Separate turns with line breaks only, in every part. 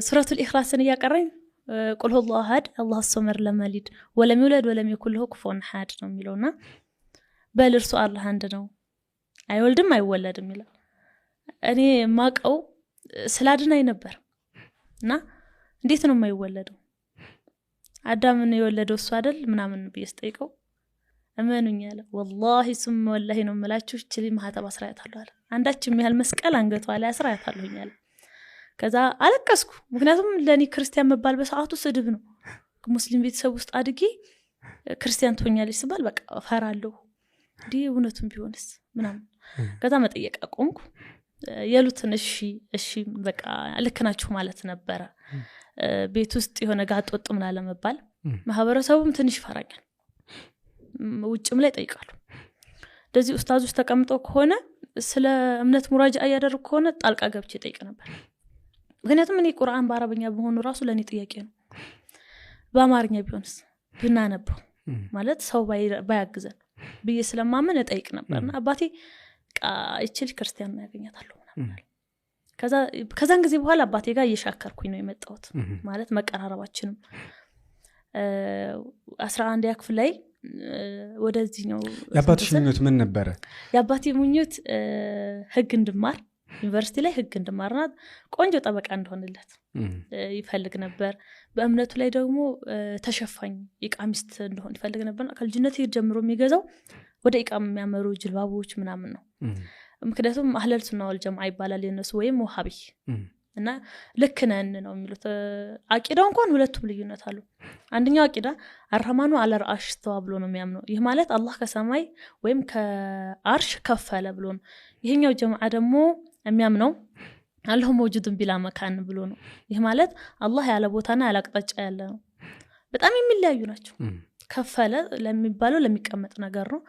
ሱረቱል ኢኽላስን እያቀረኝ قل هو الله أحد الله الصمد لم يلد ولم يولد ولم يكن له كفوا أحد ነው የሚለውና በል እርሱ አላህ አንድ ነው አይወልድም አይወለድም ይላል። እኔ ማቀው ስላድናይ ነበር እና እንዴት ነው የማይወለደው? አዳምን የወለደው እሱ አይደል ምናምን ብዬ ስጠይቀው እመኑኝ አለ። ወላሂ ሱም ወላሂ ነው የምላችሁ እቺ ማህተብ አስራያታለሁ አለ። አንዳችም ያህል መስቀል አንገቷ ላይ አስራያታለሁኝ አለ። ከዛ አለቀስኩ። ምክንያቱም ለኔ ክርስቲያን መባል በሰዓቱ ስድብ ነው። ሙስሊም ቤተሰብ ውስጥ አድጌ ክርስቲያን ትሆኛለሽ ስባል በቃ እፈራለሁ። እንዲህ እውነቱን ቢሆንስ ምናምን። ከዛ መጠየቅ አቆምኩ። የሉትን እሺ እሺ በቃ ልክ ናችሁ ማለት ነበረ። ቤት ውስጥ የሆነ ጋጥ ወጥ ምን አለመባል ማህበረሰቡም ትንሽ ይፈራኛል። ውጭም ላይ ጠይቃሉ። እንደዚህ ኡስታዞች ተቀምጠው ከሆነ ስለ እምነት ሙራጃ እያደረጉ ከሆነ ጣልቃ ገብቼ ጠይቅ ነበር። ምክንያቱም እኔ ቁርአን በአረበኛ በሆኑ ራሱ ለኔ ጥያቄ ነው። በአማርኛ ቢሆንስ ብናነበው ማለት ሰው ባያግዘን ብዬ ስለማመን እጠይቅ ነበርና አባቴ እቺ ልጅ ክርስቲያን ነው ያገኛታለሁ ምናምን አለ። ከዛን ጊዜ በኋላ አባቴ ጋር እየሻከርኩኝ ነው የመጣሁት። ማለት መቀራረባችንም 11 ክፍል ላይ ወደዚህኛው
የአባትሽ ምኞት ምን ነበረ?
የአባቴ ምኞት ህግ እንድማር ዩኒቨርሲቲ ላይ ህግ እንድማርና ቆንጆ ጠበቃ እንደሆንለት ይፈልግ ነበር። በእምነቱ ላይ ደግሞ ተሸፋኝ ኢቃሚስት እንደሆን ይፈልግ ነበር። ከልጅነት ጀምሮ የሚገዛው ወደ ኢቃም የሚያመሩ ጅልባቦች ምናምን ነው። ምክንያቱም አህለል ሱና ወል ጀማዓ ይባላል የነሱ ወይም ወሃቢ እና ልክ ነን ነው የሚሉት። አቂዳው እንኳን ሁለቱም ልዩነት አለው። አንደኛው አቂዳ አርሃማኑ አለ አርሽ ተዋ ብሎ ነው የሚያምነው። ይህ ማለት አላህ ከሰማይ ወይም ከአርሽ ከፈለ ብሎ ነው። ይሄኛው ጀማዓ ደግሞ የሚያምነው አላሁ መውጁድን ቢላ መካን ብሎ ነው። ይህ ማለት አላህ ያለ ቦታና ያለ አቅጣጫ ያለ ነው። በጣም የሚለያዩ ናቸው። ከፈለ ለሚባለው ለሚቀመጥ ነገር ነው።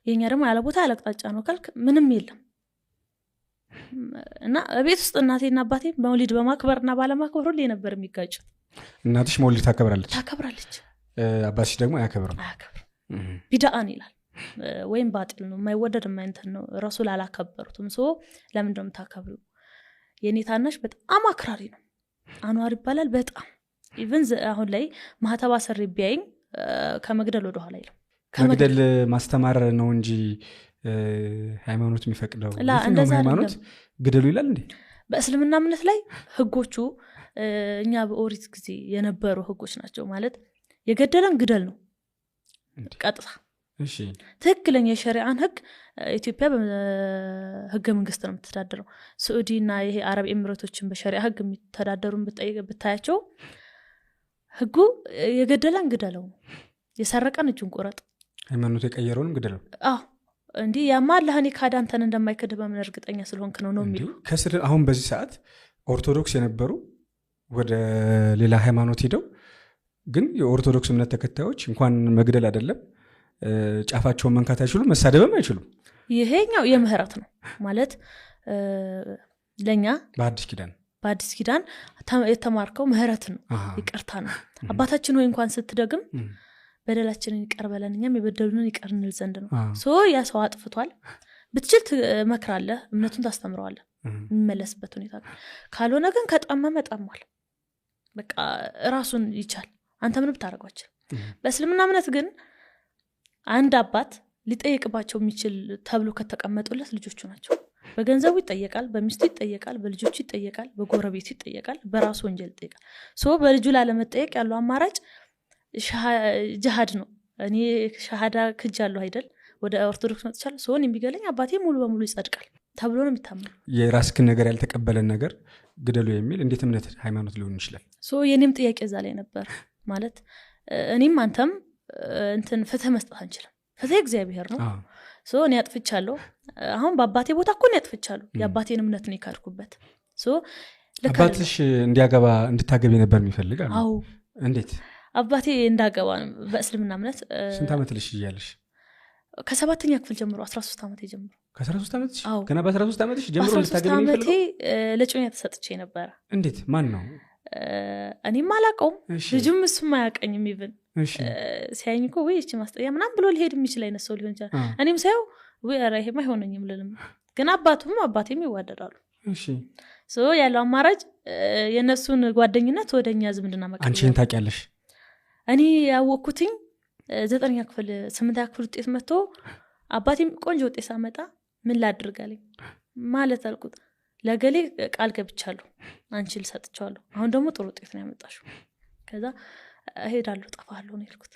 የኛ ደግሞ ያለ ቦታ ያለ አቅጣጫ ነው ካልክ ምንም የለም። እና ቤት ውስጥ እናቴና አባቴ መውሊድ በማክበርና ባለማክበር ሁሌ ነበር የሚጋጩት።
እናትሽ መውሊድ ታከብራለች?
ታከብራለች።
አባትሽ ደግሞ አያከብርም?
አያከብርም። ቢድዓን ይላል ወይም ባጢል ነው፣ የማይወደድ የማይንትን ነው። ረሱል አላከበሩትም። so ለምን ነው የምታከብሪው? የኔ ታናሽ በጣም አክራሪ ነው፣ አንዋር ይባላል። በጣም even አሁን ላይ ማህተብ አስሬ ቢያየኝ ከመግደል ወደ ኋላ አይልም።
ከመግደል ማስተማር ነው እንጂ ሃይማኖት የሚፈቅደው
ላ እንደዛ
ሃይማኖት ግደሉ ይላል እንዴ?
በእስልምና እምነት ላይ ህጎቹ እኛ በኦሪት ጊዜ የነበሩ ህጎች ናቸው። ማለት የገደለን ግደል ነው ቀጥታ።
እሺ
ትክክለኛ የሸሪዓን ህግ ኢትዮጵያ በህገ መንግስት ነው የምትተዳደረው። ሳዑዲና ይሄ አረብ ኤሚሬቶችን በሸሪዓ ህግ የሚተዳደሩ ብታያቸው ህጉ የገደለን ግደለው ነው፣ የሰረቀን እጁን ቁረጥ፣
ሃይማኖት የቀየረውንም ግደለው።
አዎ እንዴ ያማ አላህን የካደ አንተን እንደማይክድ በምን እርግጠኛ ስለሆንክ ነው ነው የሚሉ።
ከስር አሁን በዚህ ሰዓት ኦርቶዶክስ የነበሩ ወደ ሌላ ሃይማኖት ሄደው ግን የኦርቶዶክስ እምነት ተከታዮች እንኳን መግደል አይደለም ጫፋቸውን መንካት አይችሉም፣ መሳደብም አይችሉም።
ይሄኛው የምህረት ነው ማለት ለኛ
በአዲስ ኪዳን
በአዲስ ኪዳን የተማርከው ምህረት ነው፣ ይቅርታ ነው። አባታችን ሆይ እንኳን ስትደግም በደላችንን ይቅር በለን እኛም የበደሉንን ይቅር እንል ዘንድ ነው። so ያ ሰው አጥፍቷል ብትችል ትመክራለህ፣ እምነቱን ታስተምረዋለህ የሚመለስበት ሁኔታ ካልሆነ ግን ከጠመመ ጠሟል፣ በቃ ራሱን ይቻል፣ አንተ ምንም ብታደርገው አትችልም። በእስልምና እምነት ግን አንድ አባት ሊጠየቅባቸው የሚችል ተብሎ ከተቀመጡለት ልጆቹ ናቸው። በገንዘቡ ይጠየቃል፣ በሚስቱ ይጠየቃል፣ በልጆቹ ይጠየቃል፣ በጎረቤቱ ይጠየቃል፣ በራሱ ወንጀል ይጠየቃል። so በልጁ ላለመጠየቅ ያለው አማራጭ ጅሃድ ነው። እኔ ሻሃዳ ክጃለሁ አይደል፣ ወደ ኦርቶዶክስ መጥቻለሁ፣ ሰውን የሚገለኝ አባቴ ሙሉ በሙሉ ይጸድቃል ተብሎ ነው የሚታመነው።
የራስክን ነገር ያልተቀበለን ነገር ግደሉ የሚል እንዴት እምነት ሃይማኖት ሊሆን ይችላል?
so የኔም ጥያቄ እዛ ላይ ነበር። ማለት እኔም አንተም እንትን ፍትህ መስጠት አንችልም። ፍትህ እግዚአብሔር ነው። so እኔ አጥፍቻለሁ። አሁን በአባቴ ቦታ እኮ እኔ አጥፍቻለሁ። የአባቴን እምነት ነው የካድኩበት። so
አባትሽ እንዲያገባ እንድታገቢ ነበር የሚፈልግ አሉ?
አዎ።
እንዴት?
አባቴ እንዳገባ ነው በእስልምና እምነት።
ስንት ዓመት ልሽ እያለሽ?
ከሰባተኛ ክፍል ጀምሮ 13 ዓመቴ ጀምሮ።
ከ13 ዓመትሽ?
አዎ።
ገና በ13 ዓመትሽ ጀምሮ
በአስራ ሶስት
እንድታገቢ
ዓመቴ
የሚፈልገው?
ለጮኛ ተሰጥቼ ነበረ።
እንዴት? ማን ነው?
እኔም አላውቀውም፣ ልጁም እሱም አያውቀኝም። even ሲያየኝ እኮ ወይ እቺ ማስጠያ ምናምን ብሎ ሊሄድ የሚችል አይነት ሰው ሊሆን ይችላል። እኔም ሳየው ወይ ኧረ ይሄማ አይሆነኝም ልልም፣ ግን አባቱም አባቴም ይዋደዳሉ። So ያለው አማራጭ የእነሱን ጓደኝነት ወደ እኛ ዝምድና
አንቺ
መቀየር።
ይህን ታውቂያለሽ?
እኔ ያወቅኩትኝ 9ኛ ክፍል 8ኛ ክፍል ውጤት መጥቶ አባቴም ቆንጆ ውጤት ሳመጣ ምን ላድርግ አለኝ። ማለት አልኩት ለገሌ ቃል ገብቻለሁ፣ አንቺ ልሰጥቼዋለሁ፣ አሁን ደግሞ ጥሩ ውጤት ነው ያመጣሽው። ከዛ እሄዳለሁ፣ ጠፋለሁ ነው ያልኩት።